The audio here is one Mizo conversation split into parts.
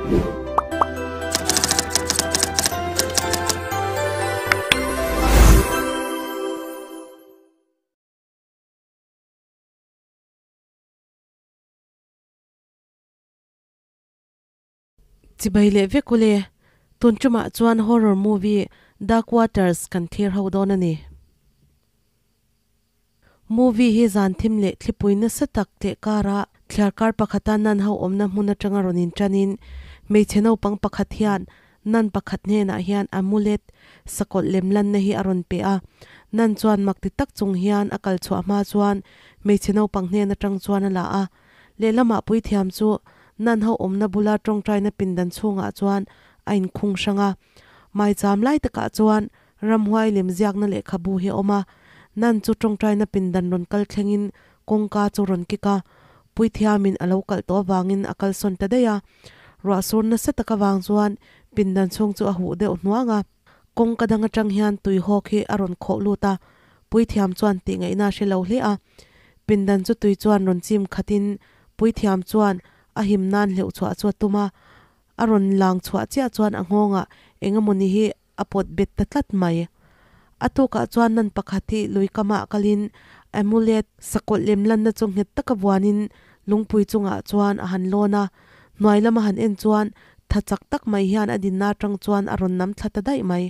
Chibai leh vek ule, tun tumah chuan horror movie Dark Waters kan thlir ho dawn a ni. Movie hi zan thim leh thlipui nasa tak tleh karah thliar kar pakhata nan ho awmna hmun atanga rawn inṭanin hmeichhe naupang pakhat hian nan pakhat hnenah hian amulet sakawlh lem lanna hi a rawn pe a. Nan chuan mak ti tak chung hian a kal chhuah hma chuan hmeichhe naupang hnen atang chuan a la a. Lehlamah puithiam chu nan ho awmna bula tawngtaina pindan chhungah chuan a inkhung hrang a. Maicham lai takah chuan Ramhuai lem ziakna lehkhabu hi a awm a, Nan chu tawngtaina pindan rawn kal thlengin kawngka chu rawn kik a, puithiamin a lo kalh tawh avangin a kalsawn ta daih a. Ruah sur nasa tak avang chuan pindan chhung chu a huh deuh hnuang a, kawngka dang atang hian tui hawk hi a rawn khawh lut a, puithiam chuan tih ngaihna a hre lo hle a. Pindan chu tui chuan rawn chim khatin puithiam chuan a him nan hleuh chhuah chu a tum a, a rawn lang chhuah chiah chuan a nghawngah eng emawni hi a pawt bet ta tlat mai. A tukah chuan nan pakhat hi lui kamah kalin amulet sakawlh lem lanna chu nghet taka vuanin lungpui chungah chuan a han lawn a, hnuai lama han en chuan tha chak tak mai hian a dinna atang chuan a rawn nam thla ta daih mai.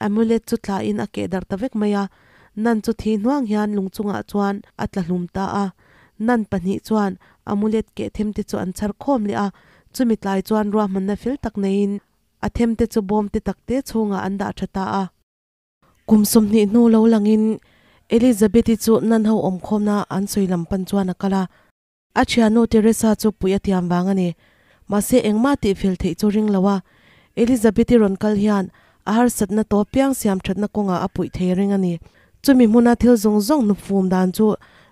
Amulet chu tlain a keh darh ta vek mai a, nan chu thi hnuang hian lung chungah chuan a tla hlum ta a. Nan pahnih chuan amulet keh them te chu an chhar khawm leh a, chumi tlai chuan ruahmanna fel tak neiin A themte chu bawm te takte chhungah an dah tha ta a. Kum 20 hnu lo langin Elizabeth-i chu nan ho awmkhawmna an sawi lam pan chuan a kal a. A thiannu Teresa chu puih a tiam vang a ni. Mahse engmah tihfel theih chu ring lo a. Elizabeth-i rawn kal hian a harsatna tawp piang siam thatna kawngah a puih thei ring a ni. Chumi hmuna thil zawng zawng hnupfum dan chu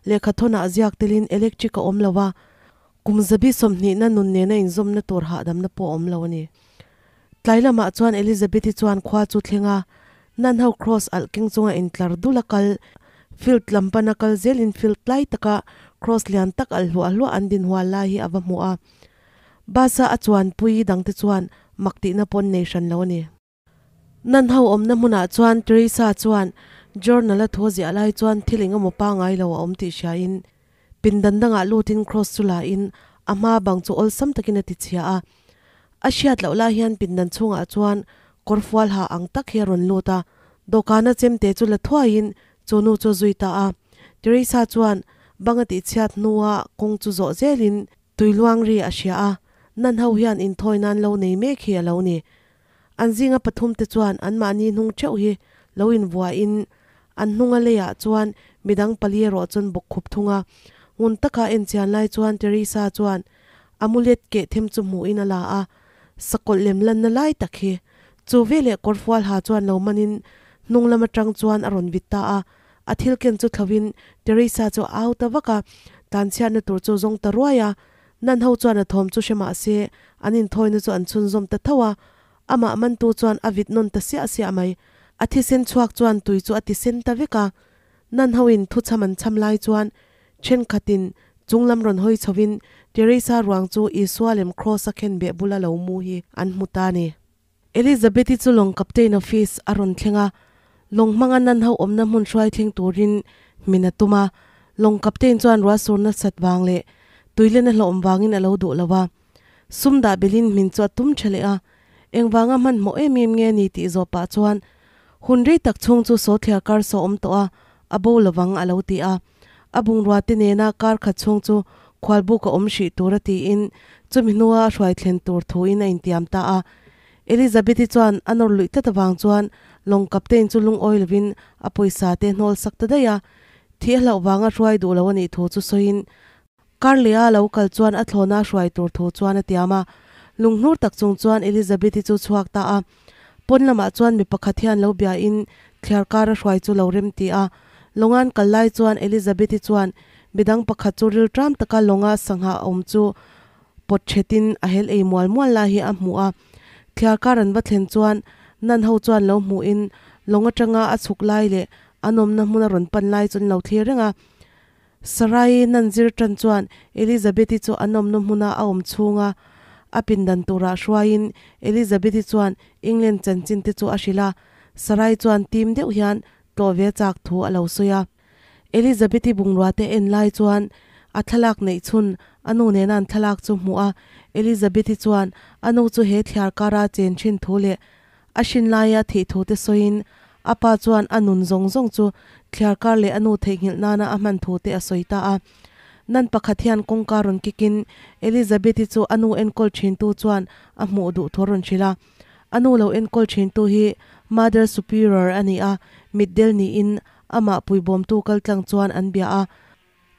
lehkhathawnah ziak telin electric a awm lo a. Kum zabi sawmhnihna nun nena inzawmna tur hahdamna pawh a awm lo a ni. Tlai lamah chuan Elizabeth-i chuan khua chu thleng a, nan ho cross alh keng chunga intlar dul a kal, field lam pana kal zelin field tlai taka cross lian tak alh hluah hluah an din hual lai hi a va hmu a. Bus-a a chuanpui dangte chuan mak tihna pawn nei hran lo a ni. Nan ho awmna hmunah chuan Teresa chuan journal a thu ziah lai chuan thil eng emaw pangai lo a awm tih hriain pindan dangah lutin cross chu la in a hma bang chu awlsam takin a ti chhia a. A hriat loh lai hian pindan chhungah chuan kawrfual ha ang tak hi a rawn lut a, dawhkana chemte chu la thuaiin chu nu chu a zui ta a. Teresa chuan bang a tihchhiat hnua kawng chu zawh zelin Tui luang ri a hria a, nan ho hian inthawi nan lo nei mek hi a lo ni. An zinga pathum te chuan anmahni hnung theuh hi lo invuahin an hnunga leiah chuan midang pali erawh chuan bawk khup thung a. Ngun taka enchian lai chuan Teresa chuan amulet keh them chu hmuhin a la a, sakawlh lem lanna lai tak hi. Chu veleh kawrfual ha chuan lo manin hnung lam atang chuan a rawn vit ta a, A thil ken chu thlovin Teresa chu a au ta vak a, tlanchhiatna tur chu zawng ta ruai a. Nan ho chuan a thawm chu hre mah se, an inthawina chu an chhunzawm ta tho a. Amah mantu chuan a vit nawn ta siah siah mai. A thisen chhuak chuan tui chu a ti sen ta vek a. Nan hoin thu chham an chham lai chuan thenkhatin chunglam rawn hawi chhovin Teresa ruang chu Isua lem kraws a khenbeh bula lo mu hi an hmu ta a ni. Elizabeth-i chu lawng captain office a rawn thleng a, lawng hmanga nan ho awmna hmun hruai thleng turin min a tum a. Lawng captain chuan ruah sur nasat vang leh tuilen a hlawhawm vangin a lo duh lo a. Sum dah belin min chu a tum tha leh a, engvanga hmanhmawh em em nge ni tih zawh pah chuan hun rei tak chhung chu sawthliar kar saw awm tawh a, a bo lovang a lo ti a. A bungrua te nena kar khat chhung chu khualbuk a awm hrih tur a tiin chumi hnua a hruai thlen tur thuin a intiam ta a. Elizabeth-i chuan a nawr luih tlat avang chuan lawng captain chu lungawi lovin a pawisa te hnawl sak ta daih a. Thih a hlauh vanga hruai duh lo a nih thu chu sawiin Karlea lo kal chuan a thlawna hruai tur thu chuan a tiam a. Lunghnur tak chung chuan Elizabeth-i chu chhuak ta a. Pawn lamah chuan mi pakhat hian lo biain thliar kar a hruai chu lo rem ti a. Lawnga'n kal lai chuan Elizabeth-i chuan midang pakhat chu rilṭam taka lawnga sangha awm chu pawt ṭhetin a hel ei mual mual lai hi a hmu a. Thliar kar an va thlen chuan nan ho chuan lo hmuhin lawng aṭanga a chhuk lai leh a nawmna hmun a rawn pan lai chu an lo thlir reng a. Sarai nan zir tan chuan Elizabeth-i chu an awmna hmuna a awm chhunga. A pindan turah hruaiin Elizabeth-i chuan England chanchin te chu a hrilh a, Sarai chuan tim deuh hian tlawh ve chak thu a lo sawi a. Elizabeth-i bungrua te en lai chuan a thlalak neih chhun a nu nena an thlalak chu hmuh a, Elizabeth-i chuan a nu chu he thliar kara chen thin thu leh a hrin laia thih thu te sawiin a pa chuan a nun zawng zawng chu thliar kar leh a nu theihnghilh nana a hman thu te a sawi ta a. Nan pakhat hian kawngka rawn kikin Elizabeth-i chu a nu enkawl thintu chuan a hmuh duh thu a rawn hrilh a. A nu lo enkawl thintu hi Mother Superior a ni a, mitdel niin amah puibawmtu kaltlang chuan an bia a.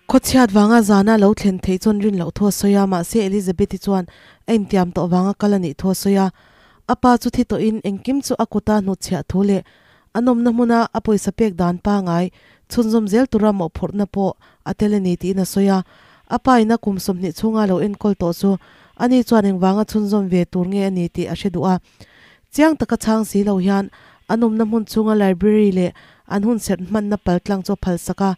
Khawchhiat vanga zana lo thlen theih chuan rin loh thu a sawi a, mahse Elizabeth-i chuan a intiam tawh vanga kal a nih thu a sawi a. A pa chu thi tawhin engkim chu a kuta hnutchhiah thu leh a nawmna hmuna a pawisa pek dan pangai chhunzawm zel tura mawhphurhna pawh a tel a ni tiin a sawi a. A pa ina kum 20 chhunga lo enkawl tawh chu ani chuan engvanga chhunzawm ve tur nge a ni tih a hre duh a. Chiang taka chhang si lo hian a nawmna hmun chhunga library leh an hun serh hmanna paltlang chu a phalsak a.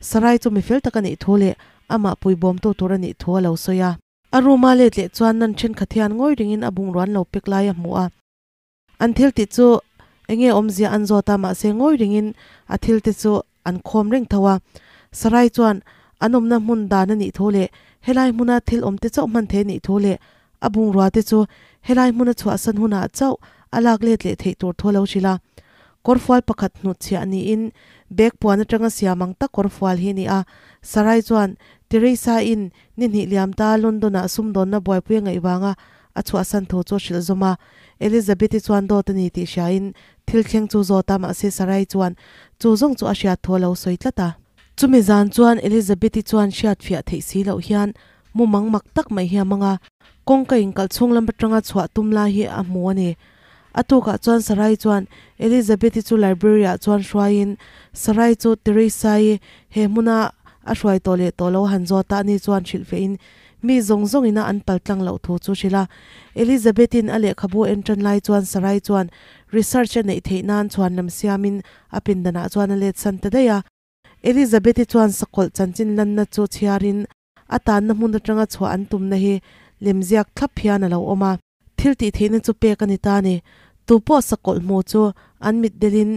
Sarai chu mi fel tak a nih thu leh amah puibawmtu tur a nih thu a lo sawi a. A room a let leh chuan nan thenkhat hian ngawi ringin a bungrua an lo pek lai a hmu a. An thil tih chu enge awmzia an zawt a, mahse ngawi ringin a thil te chu an khawm reng tho a. Sarai chuan an awmna hmun dan a nih thu leh helai hmuna thil awm te chauh hman thei a nih thu leh a bungrua te chu helai hmuna chhuahsan hunah chauh a lak let leh theih tur thu a lo hrilh a. Kawrfual pakhat hnutchhiah niin bag puan atanga siam ang tak kawrfual hi a ni a. Sarai chuan Teresa-in ni hnih liam ta London-ah sumdawnna buaipui a ngaih vanga a chhuahsan thu chu a hrilh zawm a. Elizabeth-i chuan dawt a ni tih hriain thil thleng chu zawt a, mahse Sarai chuan chu zawng chu a hriat thu a lo sawi tlat a. Chumi zan chuan Elizabeth-i chuan hriat fiah theih si loh hian mumang mak tak mai hi a mang a, kawngka inkalh chhung lam atanga chhuah tum lai hi a hmu a ni. A tukah chuan Sarai chuan Elizabeth-i chu library-ah chuan hruaiin Sarai chu Teresa-i he hmuna a hruai tawh leh tawh lo a han zawt a, ani chuan hrilh fehin mi zawng zawngin a an pal tlang loh thu chu hrilh a. Elizabeth-in a lehkhabu en tan lai chuan Sarai chuan research a neih theih nan chhuan lam siamin a pindanah chuan a let san ta daih a. Elizabeth-i chuan sakawlh chanchin lanna chu chhiarin a tanna hmun atanga chhuah an tumna hi lemziak thlap hian a lo awm a. Thil tih theihna chu pek a ni ta a ni. Tu pawh sakawlh hmu chu an mit delin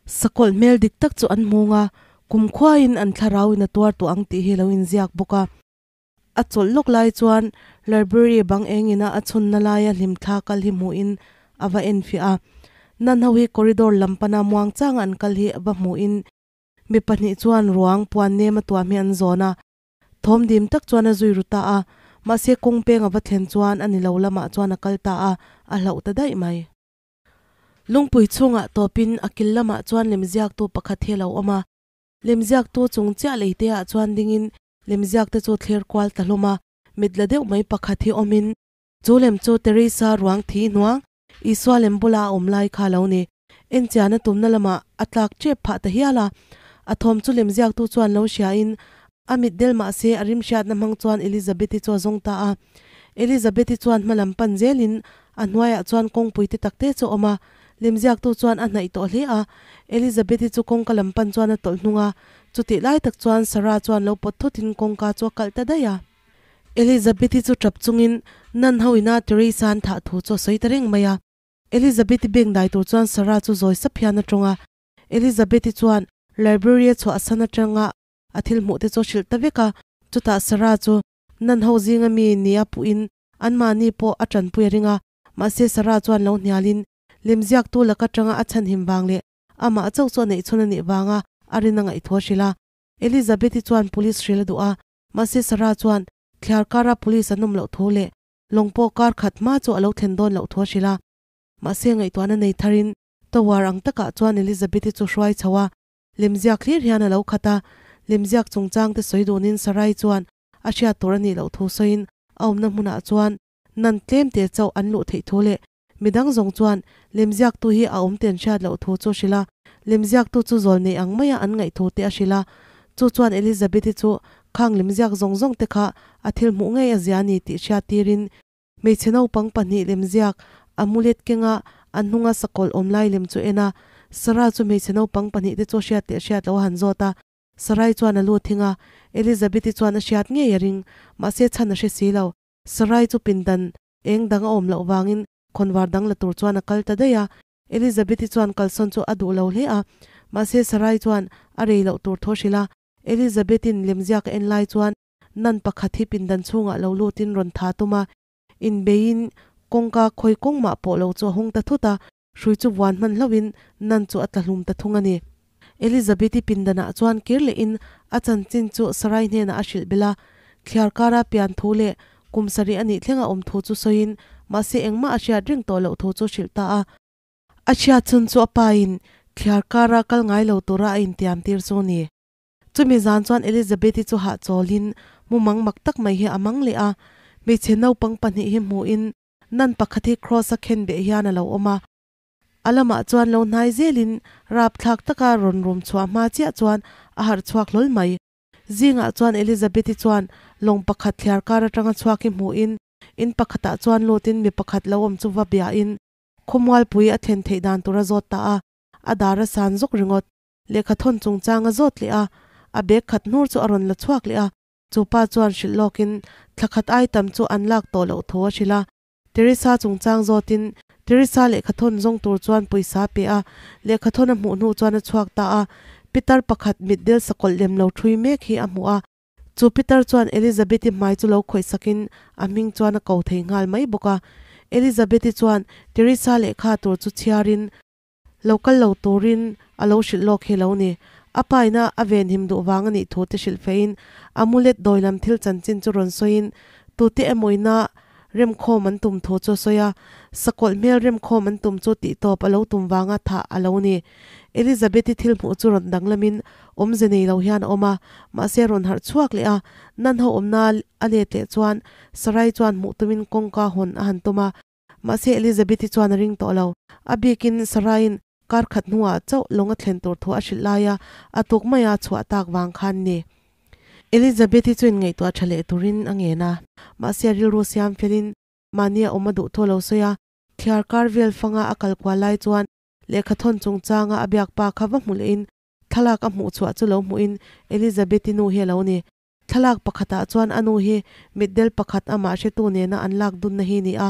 sakawlh hmel dik tak chu an hmung a, kumkhuain an thlarauin a tuar tawh ang tih hi a lo inziak bawk a. A chawlh lawk lai chuan library bang eng ina a chhunna laia hlimthla kal hi hmuhin a va enfiah a. Nan ho hi corridor lam pana muang changa an kal hi va hmuhin mi pahnih chuan ruang puan nem a tuam hi an zawn a. Thawm dim tak chuan a zui ru ta a, mahse kawng peng a va thlen chuan a ni lo lamah chuan a kal ta a, a hlauh ta daih mai. Lungpui chhungah tawpin a kil lamah chuan lemziaktu pakhat hi a lo awm a, lemziaktu chung chiah lei te ah chuan dingin lemziak te chu thlir kual ta hlawm a, mit la deuh mai pakhat hi awmin chu lem chu Teresa ruang thi hnuang Isua lem bula a awm lai kha a lo ni. Enchian a tumna lamah a tlak tep phah ta hial a. A thawm chu lemziaktu chuan lo hriain a mit del mah se a rimhriatna hmang chuan Elizabeth-i chu a zawng ta a. Elizabeth-i chuan hma lam pan zelin a hnuaiah chuan kawngpui te takte chu a awm a. Lemziaktu chuan a hnaih tawh hle a. Elizabeth-i chu kawngka lam pan chuan a tawlh hnung a. Chutih lai tak chuan Sarah chuan lo pawt thutin kawngka chu a kalh ta daih a. Elizabeth-i chu tap chungin Nan ho ina Teresa-a'n thah thu chu a sawi ta reng mai a. Elizabeth-i beng dai tur chuan Sarah chu zawi sap hian a tawng a. Elizabeth-i chuan library a chhuahsan atanga a thil hmuh te chu a hrilh ta vek a. Chutah Sarah chu Nan ho zinga mi nia puhin anmahni pawh a tanpui a ring a. Mahse Sarah chuan lo hnialin lemziaktu laka tanga a chhanhim vang leh amah chauh chu a neih chhun a nih vanga a rin a ngaihtuah hrilh a. Elizabeth-i chuan police hrilh a duh a, Mahse Sarah chuan thliar kara police an awm loh thu leh lawng pawh kar khat hma chu a lo thlen dawn loh thu a hrilh a. Mahse ngaihtuahna nei tharin tower ang takah chuan Elizabeth-i chu hruai chho a, lemziak hlir hian a lo khat a. Lemziak chungchang te sawi dunin Sarai chuan a hriat tur a nih loh thu sawiin a awmna hmunah chuan nan tlem te chauh an luh theih thu leh midang zawng chuan lemziaktu hi a awm ten hriat loh thu chu a hrilh a. Lemziaktu chu zawl nei ang maia an ngaih thu te a hrilh a. Chu chuan Elizabeth-i chu khang lemziak zawng zawng te kha a thil hmuh ngei a zia a ni tih hriat tirin hmeichhe naupang pahnih lemziak a mulet kenga an hnunga sakawlh awm lai lem chu en a. Sarah chu hmeichhe naupang pahnih te chu hriat leh hriat loh a han zawt a. Sarai chuan a lu thing a, Elizabeth-i chuan a hriat ngei a ring, mahse chhan a hre si lo. Sarai chu pindan. Eng dang a awm loh vangin khawnvar dang la tur chuan a kal ta daih a. Elizabeth-i chuan kalsawn chu a duh lo hle a, mahse Sarai chuan a rei loh tur thaw hrilh a. Elizabeth-i'n lemziak a en lai chuan nan pakhat hi pindan chhungah lo lutin rawn tha tum a, inbeiin kawngka khawi kawng mah pawh lo chu a hawng ta thut a, hrui chu vuan hman hlauhin nan chu a tla hlum ta thung a ni. Elizabeth-i pindanah chuan kir lehin a chanchin chu Sarai hnenah a hrilh belh a, thliar kara pian thu leh kum sarih a nih thlenga awm thu chu sawiin mahse engmah a hriat reng tawh loh thu chu hrilh ta a. A hriat chhun chu a pain thliar kara kal ngai lo tura a intiam tir chu a ni. Chumi zan chuan Elizabeth-i chu hahchawlin mumang mak tak mai hi a mang leh a, hmeichhe naupang pahnih hi hmuhin nan pakhat hi Kraws a khen beh hian a lo awm a. A lamah chuan lo hnai zelin rapthlak taka rawn rum chhuah hma chiah chuan a harh chhuak hlawl mai. Zingah chuan Elizabeth-i chuan lawng pakhat thliar kar atanga chhuak hi hmuhin in pakhatah chuan lutin mi pakhat lo awm chu va biahin khawmualpui a thlen theih dan tur a zawt ta a, a dar a san zawk ringawt. Lehkha thawn chungchang a zawt leh a, a bag khat hnur chu a rawn la chhuak leh a, chu pa chuan hrilh lawkin thla khat ai tam chu an lak tawh loh tho a hrilh a. Teresa chungchang zawtin Teresa lehkha thawn zawng tur chuan pawisa a pe a, lehkha thawn a hmuh hnu chuan a chhuak ta a, pitar pakhat mitdel sakawlh lem lo ṭhui mek hi a hmuh a, chu pitar chuan Elizabeth-i hmai chu lo khawih sakin a hming chuan a ko thei nghal mai bawk a. Elizabeth-i chuan Teresa lehkha tur chu chhiarin Lo kal lo turin a lo hrilh lawk hi lo ni. A paina a venhim duh vang a nih thu te hrilh feiin amulet dawi lam thil chanchin chu rawn sawiin tute emawina remkhawm an tum thu chu a sawi a. Sakawlh hmel remkhawm an tum chu tihtawp a lo tum vanga thah a lo ni. Elizabeth-i thil hmuh chu rawn danglamin awmze nei lo hian a awm a, mahse rawn harh chhuak leh a, nan ho awmna a let leh chuan Sarai chuan hmuh tumin kawngka hawn a han tum a. Mahse Elizabeth-i chuan a ring tawh lo. A bikin Sarah-in kar khat hnuah chauh lawng a thlen tur thu a hrilh lai a, a tuk maia chhuah tak vang khan ni. Elizabeth-i chu inngaihtuah tha leh turin a ngen a. Mahse a rilru siam felin mahni a awm a duh thu a lo sawi a. Thliar kar vel fanga a kal kual lai chuan lehkha thawn chungchanga a biak pa kha va hmu lehin thlalak a hmuh chhuah chu lo hmuhin Elizabeth-i nu hi a lo ni. Thlalak pakhatah chuan a nu hi mitdel pakhat amah hretu nena an lak dunna hi ni a.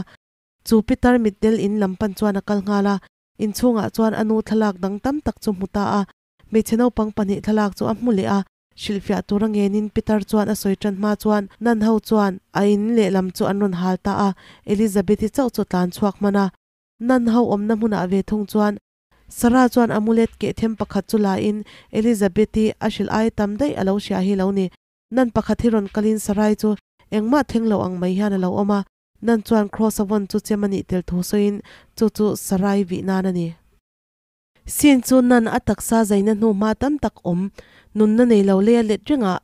Chu pitar mitdel in lam pan chuan a kal nghal a, inchhungah chuan a nu thlalak dang tam tak chu hmu ta a. Hmeichhe naupang pahnih thlalak chu a hmu leh a, hrilhfiah tura ngenin pitar chuan a sawi tan hma chuan nan ho chuan a in lehlam chu an rawn hal ta a, Elizabeth-i chauh chu a tlan chhuak hman a. Nan ho awmna hmunah ve thung chuan Sarah chuan amulet keh them pakhat chu la in Elizabeth-i a hrilh ai tam daih a lo hria hi lo ni. Nan pakhat hi rawn kalin Sarai chu engmah thleng lo ang mai hian a lo awm a, Nan chuan Kraws a vawn chu chem a nih tel thu sawiin chu chu Sarai vih nan a ni. Sin chu Nan a taksa zaina hnu hma tam tak awm nunna nei lo lei a let rengah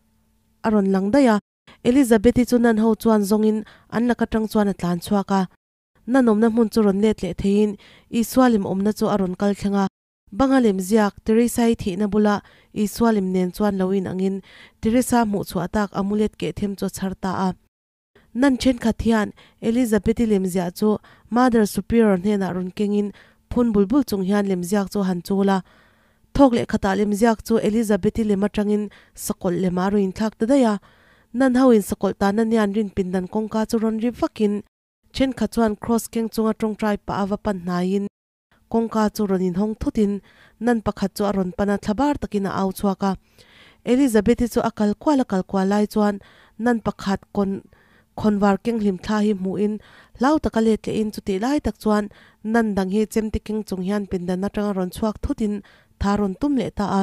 a rawn lang daih a, Elizabeth-i chu Nan ho chuan zawngin an lak atang chuan a tlan chhuak a. Nanawmna hmun chu rawn let leh theiin Isua lim awmna chu a rawn kal thleng a. Banga lem ziak Teresa-i thihna bula Isua lim nen chuan lo in angin Teresa hmuh chhuah tak amulet keh them chu a chhar ta a. Nan thenkhat hian Elizabeth-i lem ziah chu Mother Superior hnenah rawn kengin phun bul bul chung hian lem ziak chu a han chul a. Thawk leh khatah lem ziak chu Elizabeth-i lem atangin sakawlh lemah a rawn inthlak ta daih a. Nan ho in sakawlh tahna nian rin pindan kawngka chu rawn ri vakin Thenkhat chuan Kraws keng chunga tawngtai pah a va pan hnaiin kawngka chu rawn inhawng thutin nan pakhat chu a rawn pan a, thlabar takin a au chhuak a. Elizabeth-i chu a kal kual a kal kual lai chuan nan pakhat kawn khawnvar keng hlim thla hi hmuhin hlau taka let lehin chutih lai tak chuan nan dang hi chemte keng chung hian pindan atanga rawn chhuak thutin tha rawn tum leh ta a.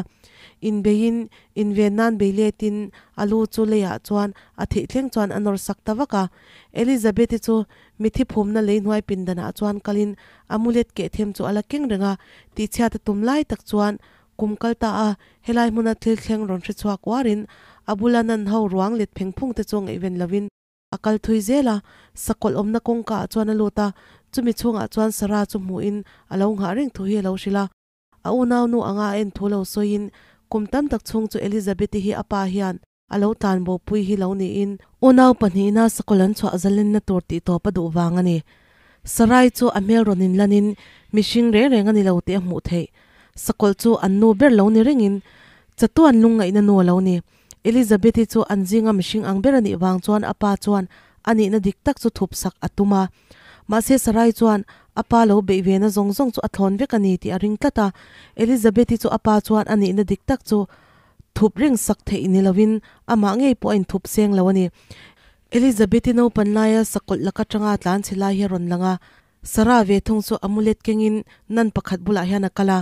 Inbeiin inven nan bei letin a lu chu leiah chuan a theih thleng chuan a nawr sak ta vak a. Elizabeth-i chu mithi phumna lei hnuai pindanah chuan kalin amulet keh them chu a la keng reng a, tihchhiat a tum lai tak chuan kum kal ta a, helai hmuna thil thleng rawn hre chhuak uarin a bula nan ho ruang let pheng phung te chu ngaihven lovin a kal thui zel a, sakawlh awmna kawngka ah chuan a lut a, chumi chhungah chuan Sarah chu hmuhin a lo nghah reng thu hi a lo hrilh a. A unaunu anga a en thu lo sawiin kum tam tak chhung chu Elizabeth-i hi a pa hian a lo tlan bopui hi lo niin unau pahnihna sakawlh an chhuah zalenna tur tih tawp a duh vang a ni. Sarai chu a hmel rawn inlanin mihring reng reng a ni lo tih a hmuh theih. Sakawlh chu an nu ber lo ni rengin chatuan lungngaihna nu a lo ni. Elizabeth-i chu an zinga mihring ang ber a nih vang chuan a pa chuan a nihna dik tak chu thup sak a tum a. Mahse Sarai chuan a pa lo beih ve na zawng zawng chu a thlawn vek a ni tih a ring tlat a. Elizabeth-i chu a pa chuan a nihna dik tak chu thup reng sak theih ni lovin amah ngei pawh a inthup seng lo a ni. Elizabeth-i naupan laia sakawlh laka tanga tlan chhe lai hi a rawn lang a. Sarah ve thung chu amulet kengin nan pakhat bulah hian a kal a.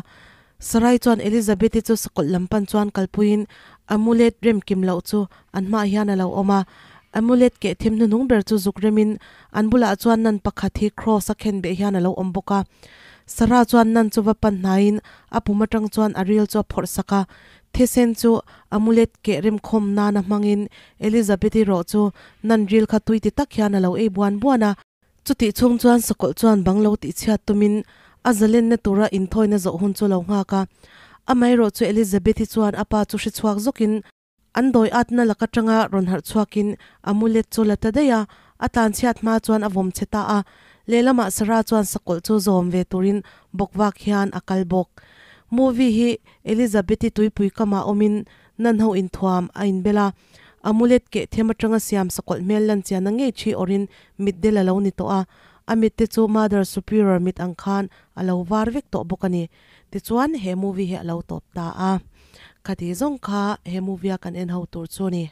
Sarai chuan Elizabeth-i chu sakawlh lam pan chuan kalpuiin amulet rem kim loh chu an hmaah hian a lo awm a. Amulet keh them hnuhnung ber chu zuk remin an bulah chuan nan pakhat hi cross a khen beh hian a lo awm bawk a. Sarah chuan nan chu va pan hnaiin a pum atang chuan a ril chu a phawrh sak a. Thisen chu amulet keh remkhawm nana hmangin Elizabeth-i rawh chu nan ril kha tui ti tak hian a lo ei buan buan a. Chutih chhung chuan sakawlh chuan bang lo tihchhiat tumin a zalenna tura inthawina zawh hun chu lo nghak a. Amaherawh chu Elizabeth-i chuan a pa chu hre chhuak zawkin an dawi atna lak atanga rawn harh chhuakin amulet chu la ta daih a, a tlanchhiat hma chuan a vawm che ta a. Lehlamah Sarah chuan sakawlh chu zawm ve turin bawk vak hian a kal bawk. Movie hi Elizabeth-i tuipui kamah awmin nan ho inthuam a inbel a. Amulet keh them atanga siam sakawlh hmel lan chianna ngei thi awrhin mitdel a lo ni tawh a, a mitte chu Mother Superior mit ang khan a lo var vek tawh bawk a ni. Tichuan he movie hi a lo tawp ta a. Khati zawng kha he movie a kan en ho tur chu a ni.